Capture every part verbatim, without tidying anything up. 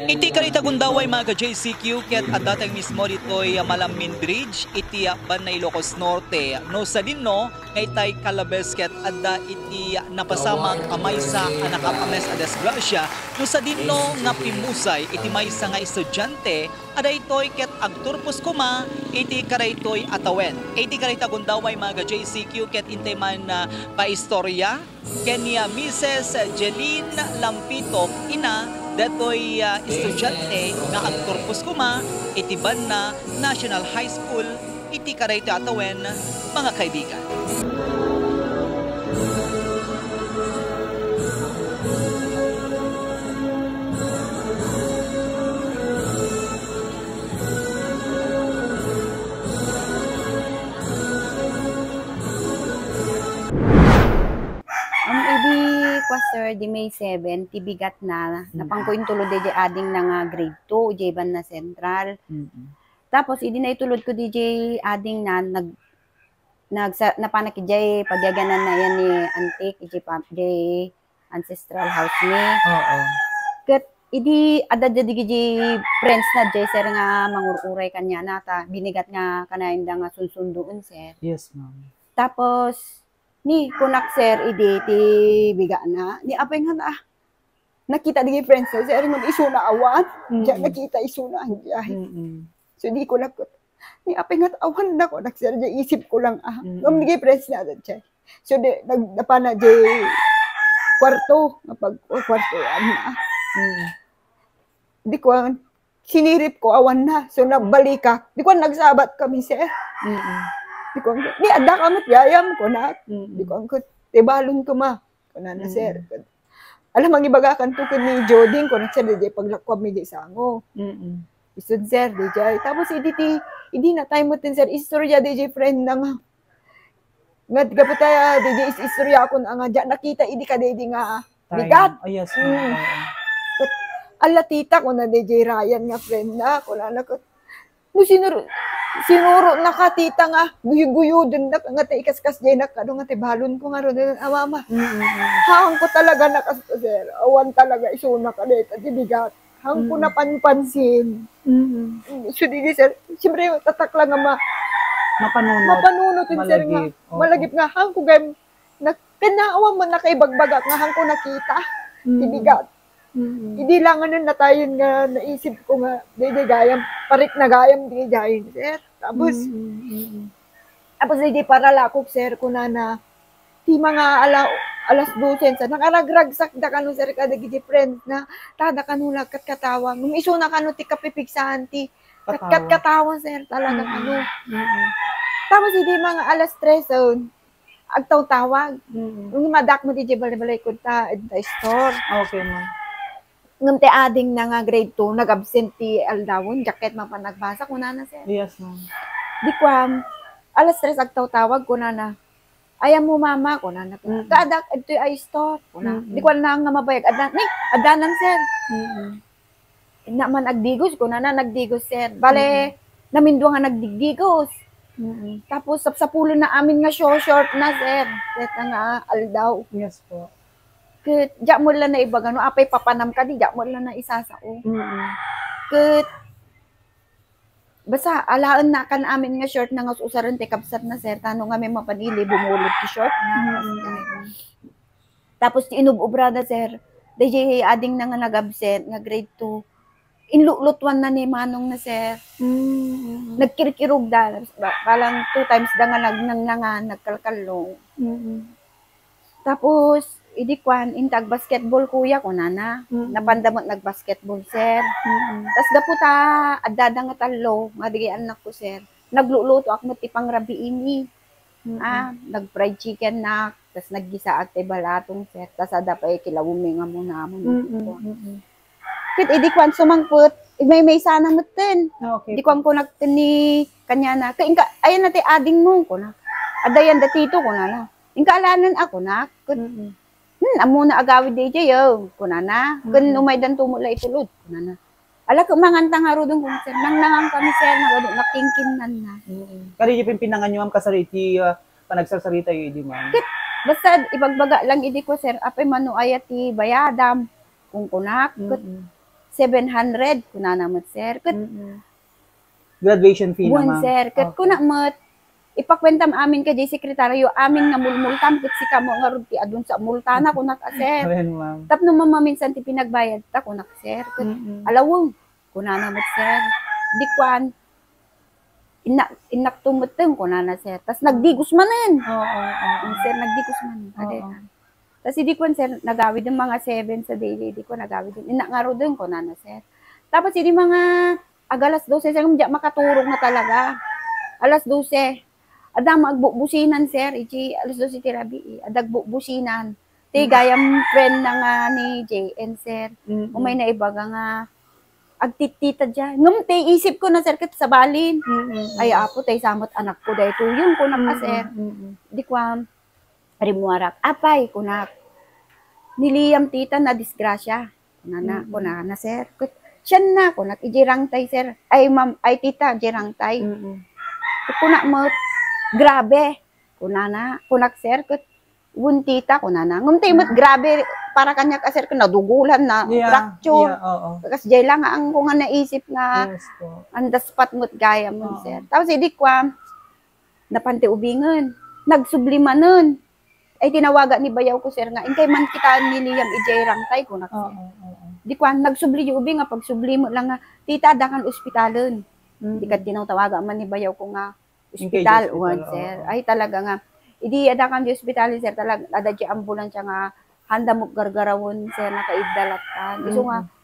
Iti karita gundaway, mga ka-J C Q, ket adda tay mismo ditoy Malammin Bridge iti banna Ilocos Norte. No sadinno nga itay Calabes ket adda iti napasamak a maysa a nakapames a disgrasya, no sadinno nga pimmusay iti maysa nga estudiante a daytoy ket agturpos koma iti kadaytoy a tawen. Iti karita gundaway, mga ka-J C Q, ket intay man, ah, paistorya ken ni, ah, Missus Jeline Lampito, ina daytoy, ah, estudiante nga agturpos koma iti banna National High School iti kadaytoy a tawen, mga kaibigan. Ang idi kwa, sir, di May seven, ti bigat na, Mm. napangko intulod diay ading na nga grade two, diay banna Central. Mm. Tapos, idi naitulod ko diay ading na, nag-, nagsa-, napanak idiay pagyaganan na yan ni Antique, idiay pa-, idiay ancestral house mi. Oo. Ket idi adda dagiti friends na diay, sir, nga mangur-uray kaniana ta binigat nga kanayanda nga sunsundoen, sir. Yes, ma'am. Tapos, ni kunak, sir, idi ti bigana, ni apay nga, ah, nakita dagiti friends na, sir, ngem isuna awan. Mm. Diay nakita isuna, diay. Mm-mm. So, di ko lang, ni apay nga awan na ko, nagserja isip ko lang, ah. Mm. Ngem dagiti friends na, diay. So, di, nag-, napana, diay kwarto, nga pag-, kwarto, ano, ah. Mm. Di ko, sinirip ko, awan na. So, nagbalikak. Di ko, nagsabat kami, sir. Mm. Di ko, ni adda ka met gayam, kunak. Mm. Di ko, ti balon ko, ma. Kunana, Mm. sir. Alam, mangibagakan to ken ni Joding, kunak, sir, diay paglakuam mi diay sango. Mm. Isud, sir, diay. Tapos, idi ti, idi na time mo tin, sir, istorya diay friend na nga. Nga, gapu ta, diay is-, istorya ko na nga, diay nakita, idi ka, diay nga, Time. Bigat. Ah, yes, ma'am. Mm. Oo. Ket, ala, tita, kuna diay Ryan nga friend na, kunana ko, no sinur-, sinuro na ka, tita, nga guyo-guyoden na ka, nga ti ikaskas diay na kado nga ti balon ko nga ron, ah, mama. Mm, mm, mm. Haan ko talaga na kas-, sir, awan talaga isuna ka dayta ti bigat. Haan ko Mm. napanpansin. Mm. Mm, so, di, di, sir, siyempre, tatak lang nga ma-, Mapanunot. mapanunot yun, sir, nga Malagip. Oo. malagip nga, haan ko gayam, na, kanawa man nakaibagbaga nga haan ko nakita. Mm. Ti bigat. Mm. Idi langanan na tayon nga naisip ko nga, di, di gayam, parik na gayam, di gayam, sir. Tapos, Mm, mm, mm. tapos, di, di paralakok, sir, kunana, ti mga ala-, alas dose, sir, nakaragragsak da kano, sir, kadagiti friends na, ta da kano nagkatkatawa. Ngem isuna kano ti kapipigsaan ti Katawa. katkatkatawa, sir, talaga Mm, kano. mm, mm. Tapos, idi mga alas tres, agtawtawag. Mm. Ngem adda met idiay balay-balay ko ta, ita store. Okay, ma'am. Ngem ti ading na nga grade two, nag-absent ti aldawen, jacket mapan nagbasa, kunana, sir. Yes, ma'am. Di kuan, alas tres agtawtawag, kunana. "Ayanmo, mama," kunana. Mm. "Kaadak, adtoy ay store," kuna. Mm. Di kuan na nga mabayag. Adda, ni, addanan, sir. Mm. Inna man agdigos, kunana, nagdigos, sir. Bale, Mm. namindua nga nagdigdigos. Mm. Tapos, sapsapulen na amin nga short, short na, sir. Ket nga aldaw. Yes po. Ket, diak met la naibaga no apay papanam kadi, diak met la naisasao. Mm. Ket, basta, alaen na kan amin nga short na nga usaren ti kabsat na, sir. Tano nga may mapanili, bumulot ti short na. Mm. Tapos ti inub-ubrada, sir, daydiay ading na nga nag-absent nga grade two, inlutlutuan na ni manong na, sir. Mm, mm. Nagkirkirog da, ba-, balang two times da nga nagnangnangan, nagkalkallong. Mm. Tapos, idi kwan, inta agbasketball, kuya, kunana. Mm. Napanda met nagbasketball, sir. Mm. Tas gapu ta, addada nga tallo, nga dagiti annak ko, sir. Naglulutoak met ti pangrabiimi. Mm. Ah, nag-fried chicken na, tas naggisaak ti balatong, sir. Tas adda pay kilawem nga munamon. Mm, mm, mm. Ket idi kwan sumangpet, imaymaysana metten. Ah, okay. Di kwan kunak ken ni kaniana, "Ket inka, ayan na ti adingmo," kunak. "Adda yan da tito," kunana. "Inka alaen a," kunak. Ket, Mm. "Hmm, ammona agawid daydiay, oh," kunana. Ken Mm. umaydanto met la itulod, kunana. Ala, ket manganta ngaruden, kunak, sir. Nangnangan kami, sir, nagadu-, nakingkinnan na. Mm. Kadi di pin-, pinanganyo, ma'am, kasari iti, ah, panagsarsarita yo idi, ma'am? Ket, basta ibagbaga lang idi ko, sir, apay mano aya ti bayadam, kunkunak, ket Mm. seven hundred, kunana met, sir. Ket Mm-mm. Graduation fee wen, naman. Sir. Ket Okay. Kuna met, ipakuentam amin ka, jay sekretaryo, amin nga mulmultam, ket sika mo ngarud ti adun sa multana, kunak a, sir. Amen, ma'am. Tapno mamaminsan ti pinagbayadta, kunak, sir. Ket Mm-mm. alaweng, kunana met, sir. Di kuan, innak, innak tumutteng, kunana, sir. Tas nagdigos manen. Oo, oo. Mm, sir, nagdigos manen. Oo. Ade. Tas idi kuan, sir, nagawid ng mga seven sa daily, di ko nagawid. Innak ngaruden, kunana, sir. Tapos idi mga ag alas dose, sir, diak makaturog na talaga. Alas dose. Adda mga agbubusinan, sir. Iti alas dose ti rabii. Adda agbubusinan. Ti Mm. gayam friend na nga ni J N, sir. Mm-mm. Umay na ibaga nga agtittita dia. Ngem ti isip ko na, sir, ket sabalin. Mm-mm. Ay, apo, tay samat anak ko, daytoy yun, kunak a, Mm-mm. sir. Mm-mm. Di kuan, rimmuarak. Apay, kunak. Ni Liam tita na disgrasya. Kunana, Mm-mm. kunana, sir. Ket, siyan na, kunak, ijay rangtay, sir. Ay, ma'am, ay, tita, ijay rangtay. Mm-mm. Ket kunak met, grabe. Kunana, kunak, sir, ket, wen tita, kunana. Ngem tay met, Mm. grabe, para kaniak a, sir, ket nadugolan na, Yeah, fracture. Yeah, oo. Kas jay lang, ang ko nga naisip nga, Yes po. Andaspat met gayam, Oo. sir. Tapos, idi kuan, napan ti ubingen. Nagsubli manen. Ay, tinawagan ni bayaw ko, sir, nga, "Inkay man kita ni Liam ijay rangtay," kunak, sir. Oo, oo. Di kuan, nagsubli di ubing nga pagsubli mo lang nga, "Tita, adda kan ospitalen." Mm. Di ket tinatawagan man ni bayaw ko nga, Inkay ospital, ospital, wen, sir. Oo. Ay, talaga nga. Idi adda kan di ospitalen, sir, talag-, adda di ambulansya nga, handa mo gargarawen, sir, nakaiddalattan. Isu nga, Mm.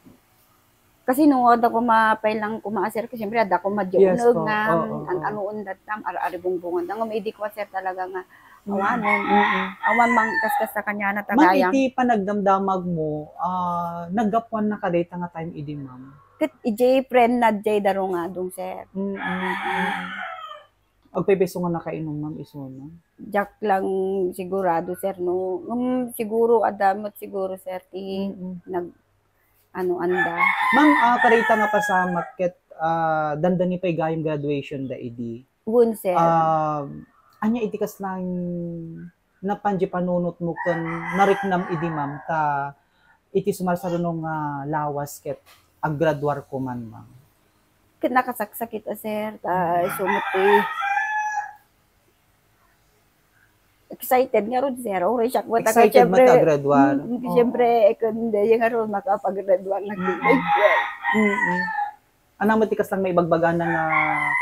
Kasi no, adda ko mapailang koma, sir, kasi siyempre, adda ko madya Yes uneg po. nga, Oo, oo. An-, ano, undat tam, ar-, aribungbungan. Ngem idi ko, sir, talaga nga, Mm. awanen. Mm. Awan mang kaskas sa kanya na Ma'am, tagayam. Iti panagdamdamag mo, ah, naggapuan na kadayta nga time idi, ma'am? Ket ijay friend na jay darungadong, sir. Mm, mm. Agpaypayso nga nakainom, ma'am, isuna? Diak lang sigurado, sir, no? Ngem siguro, adda met siguro, sir, ti Mm. nag-, ano, anda. Ma'am, ah, kadayta nga pasamak ket, ah, dandani pay gayam graduation da idi. Wen, sir. Ah, ania iti kaslang napan di panunotmo ken nariknam idi, ma'am, ta iti sumarsaruno nga lawas ket aggraduarko man, ma'am? Ket nakasaksakit a, sir, ta Mm. isu met ti excited ngarud, sir. Uray siak met a, Excited met siyempre, a graduar. Mm, Oo. siyempre, ket dayta ngarud makapaggraduar na Mm. grade twelve. Mm. Ania met ti kaslang maibagbagana nga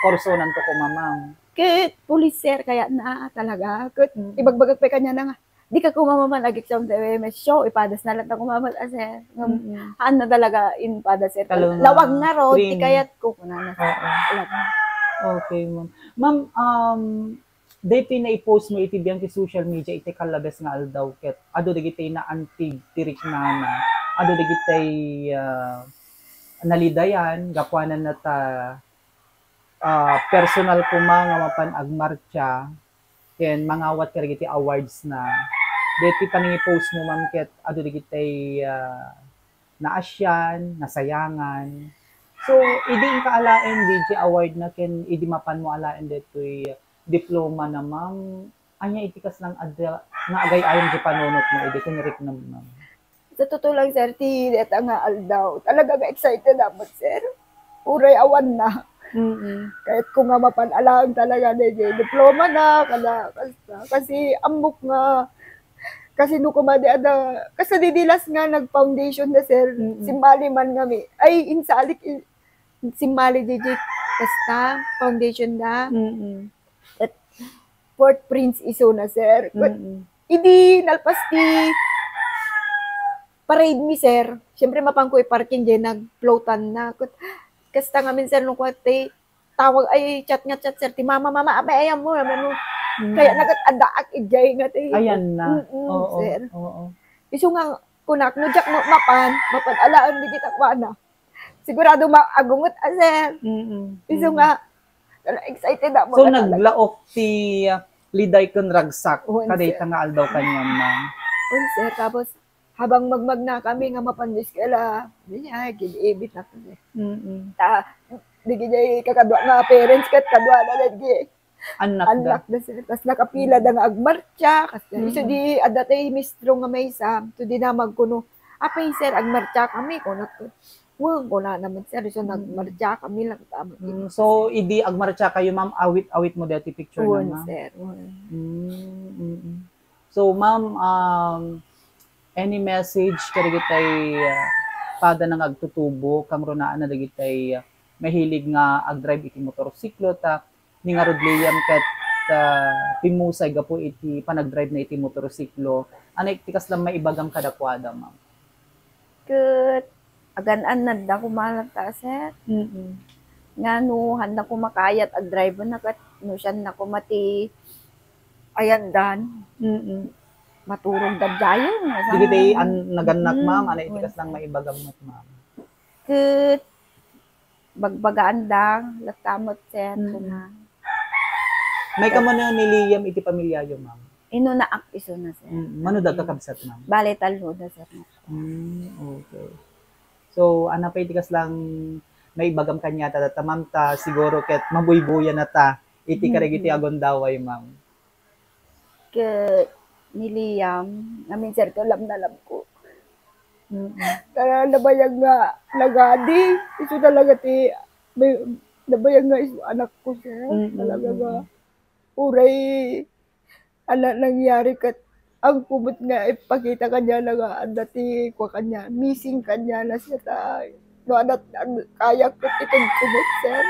kurso nanto koma, ma'am? Ket pulis, sir, kayatna talaga. Ket Mm. ibagbagak pay kaniana nga, "Dika koma man ag-exam ti M M S." So, ipadas na latta koma met a, sir. Ngem, Mm. haan na talaga impadas, sir. Talaga nga Lawag ngarud, ti training. Kayatko, kunana, sir. Oo. Lawag na. Okay, ma'am. Ma'am, um, daytoy nai-post mo iti biang ti social media iti kallabes nga aldaw ket adu dagiti naantig ti riknana, adu dagiti, ah, nalidayan gapuanan ta, ah, personal koma nga mapan agmartsa ken mangawat kadagiti awards na. Daytoy panangi-post mo, ma'am, ket adu dagiti, ah, naasian, nasayangan. So, idi inka alaen, D J award na ken idi mapan mo alaen daytoy diploma na, ma'am, ania iti kaslang adda nga agay-ayam ti panunot mo idi ken riknam, ma'am? Sa totoo lang, sir, ti dayta nga aldaw, talaga nga excited ako, sir. Uray awan na. Mm. Kayatko nga mapan alaen talaga dayjay diploma na, kada, kasta. Kasi ammok nga Kasi no koma di ada, kasta di, di last nga nag-foundation da, sir. Mm-mm. Simmali man nga mi. Ay, insalik, in-, simmali di, di, kasta, foundation da. Mm-mm. At fourth prince isuna, sir. But, Mm-mm. Idi, nalpas ti parade mi, sir. Siyempre, mapan ko i-parking di, nag-floatan na. Kat-, kasta ngamin, sir, no, kwate, tawag, ay, chat nga chat, sir, ti mama, "Mama, apay ayan mo, naman mo." Mm. Kaya nagat-, addaak, ijay nga ti. Ayan na. Mm-mm, oo, sir. Oo. Isu nga, kunak, no, diak ma-, mapan, mapan, alaen, di kita kuana. Sigurado, ma-, agungot, ah, sir. Mm-mm. Isu nga, excited ako. So, talaga. Naglaok ti, ah, liday ken ragsak, oo, kadayta nga aldaw kaniam, ma'am. Oo, sir. Tapos, habang magmagna kami nga mapan-eskwela, di niya, gid-ibit na kami. Mm-mm. Ta, di gid ay kakadua nga parents ket kadua na lagi. Anak da. Anak da, sir. Tas nakapila da nga agmartsa, kas-, mm-mm, isu di, adda tay mistro nga maysa, to di na magkuno, "Apay, sir, agmarcha kami," kunak. "Wen," kunana met, sir, isu nagmarcha kami lang tama. Mm, so, idi agmarcha kayo, ma'am, awit-awit mo dayta picture na, ma'am? Wen, sir, wen. Mm, mm, mm. So, ma'am, um, any message kadagitay, ah, pada nga agtutubo, kangrunaan na dagitay, ah, mahilig nga agdrive iti motorsiklo, ta ni ngarud Liam ket, ah, pimmusay gapu iti panagdrive na iti motorsiklo. Ania ti kasla maibagam kadakuada, ma'am? Ket agan-annadda koma latta, sir. Mm. Nga no, haanna koma kayat agdrive na ket no sianna koma ti ayandan. Mm. Maturog dagdayo, nga dagiti an-, nagannak, ma'am, ania ti kasla maibagam met, ma'am? Ket bagbagaanda, latta met, sir, mm, koma. Maikam mano ni Liam iti pamilyayo, ma'am? Inunaak isuna, sir. Mm, mano da agkakabsat, ma'am? Bale, talno da, sir. Mm, okay. So, ania pay ti kasla maibagam kaniata, ta, ma'am, ta siguro ket mabuybuyan na ta iti, mm, kadagiti agundaway, ma'am. Ket ni Liam, ngamin, sir, ket love na love ko. Mm. Kaya nabayag nga nagadi, isu talaga ti, may, nabayag nga isu anakko, sir. Mm, mm, talaga nga, mm, uray, ana nangyari ket, agkumot nga ipakita kaniana nga adda ti kua kaniana, missing kaniana siya ta, no, adda, adda, kaya ket itedko met, sir.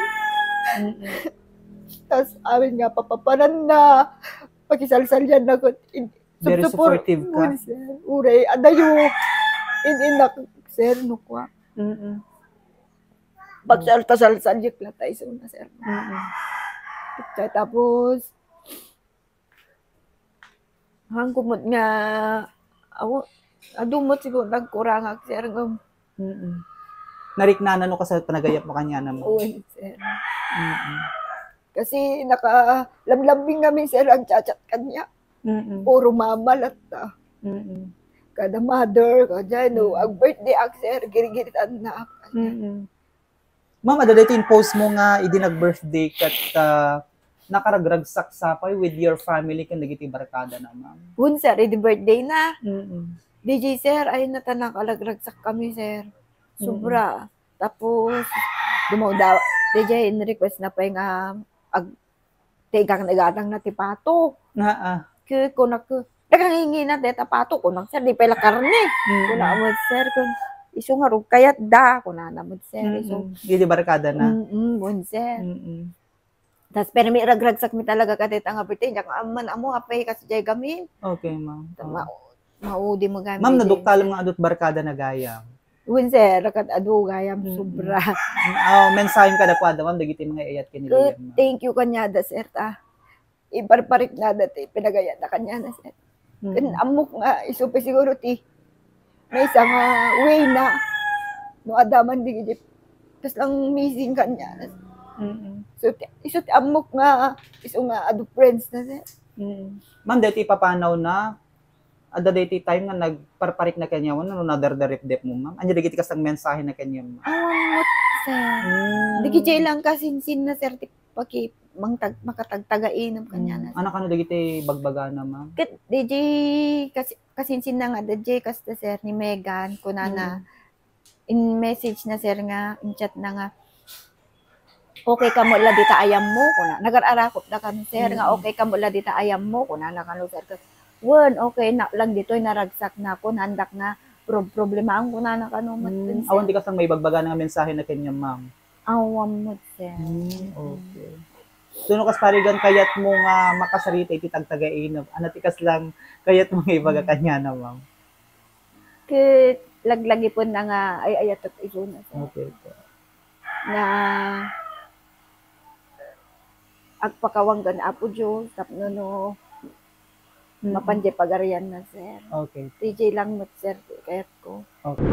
Mm. Tas amin nga papapananna, pakisalsalianna ket in-, very supportive ka. Wen, sir. Uray, adayo. In, in, nak-, sir, no, kua. Mm-mm. Pagsalta-salsaliek latta isuna, sir. Mm-mm. Tapos, hangko met nga, aw-, adu met siguro nagkurangak, sir, ngem. Mm-mm. Nariknana no kasla panagayat mo kaniana, ma'am? Wen, sir. Mm-mm. Kasi naka-, lamlambing ngamin, sir, agchat-chat kaniana. Mm-mm. Puro mama latta. Mm-mm. Kada mother, kada no, mm, ag-birthday ak, sir, girgiritanna ak. Mm-mm. Ma'am, adda daytoy in-post mo nga idi nag-birthday ket, ah, nakaragragsak sapay with your family ken dagiti barkada na, ma'am? Wen, sir, idi birthday na. Mm-mm. D J, sir, ay, nata nakaragragsak kami, sir. Mm-mm. Sobra. Tapos, dumawdaw, D J, in-request na pay nga ag-, ti igang-igatangna ti pato. Aa. Ket kunak, "Dakangingina dayta pato," kunak, sir, "di pay la karne." Mm. Kuna met, sir, kun, "Isu ngarud kayatda," kunana met, sir, isu. Mm-mm. Idi barkada na. Mm-mm, wen, sir. Mm-mm. Tas permi ragragsak mi talaga kadayta nga birthday, diak ammo apay kas jay gamin. Okay, ma'am. Ta-, ma-, maudi mo gamin. Ma'am, naduktalem nga adu't barkada na gayam. Wen, sir, ket adu gayam, mm, sobra. Mm, aw, mensahem kadakuada, ma'am, dagiti mangay-ayat ken ni Liam, ma'am. Thank you kaniada, sir, ta iparpariknada ti pinagayatda kaniana, sir. Mm. Ken ammok nga isu pay siguro ti maysa nga way na no adda man dagiti kasla missing kaniana. Mm. So, ti, isu ti ammok nga isu nga adu friends na, sir. Mm. Ma'am, daytoy papanawna, adda daytoy time nga nagparparikna kaniayo wenno nadardaripdipmo, ma'am? Ania dagiti kasla mensahena kaniayo, ma'am? Awan met, sir. Mm. Dagiti lang kasinsinna, sir, ti paki-, mangtag-, makatagtagainum kaniana, sir. Mm. Ania kano dagiti bagbagana, ma'am? Ket D J, kas-, kasinsinna nga D J, kasta, sir, ni Megan, kunana, mm, in-message na, sir, nga, in-chat na nga, "Okay kamo la dita ayammo?" kuna. Nagar-arakop da kano, sir, nga, mm, "Okay kamo la dita ayammo?" kunana kano, sir. Wen, okay na lang ditoy, naragsak na, kun, handak nga pro-, problemaen, kunana kano met, mm, sir. Awan ti kasla maibagbagana nga mensahena kaniam, ma'am? Awan met, sir. Mm, okay. So, no, kas parigan, kayatmo nga makasarita iti tagtagainum, ania ti kasla kayatmo nga ibaga, mm, kaniana, ma'am? Ket laglagipenna nga ay-ayatek isuna, sir. Okay po. Nga agpakawan ken Apo Dios tapno no, mm, mapan jay pagarianna, sir. Okay. D J lang met, sir, ti kayatko. Okay.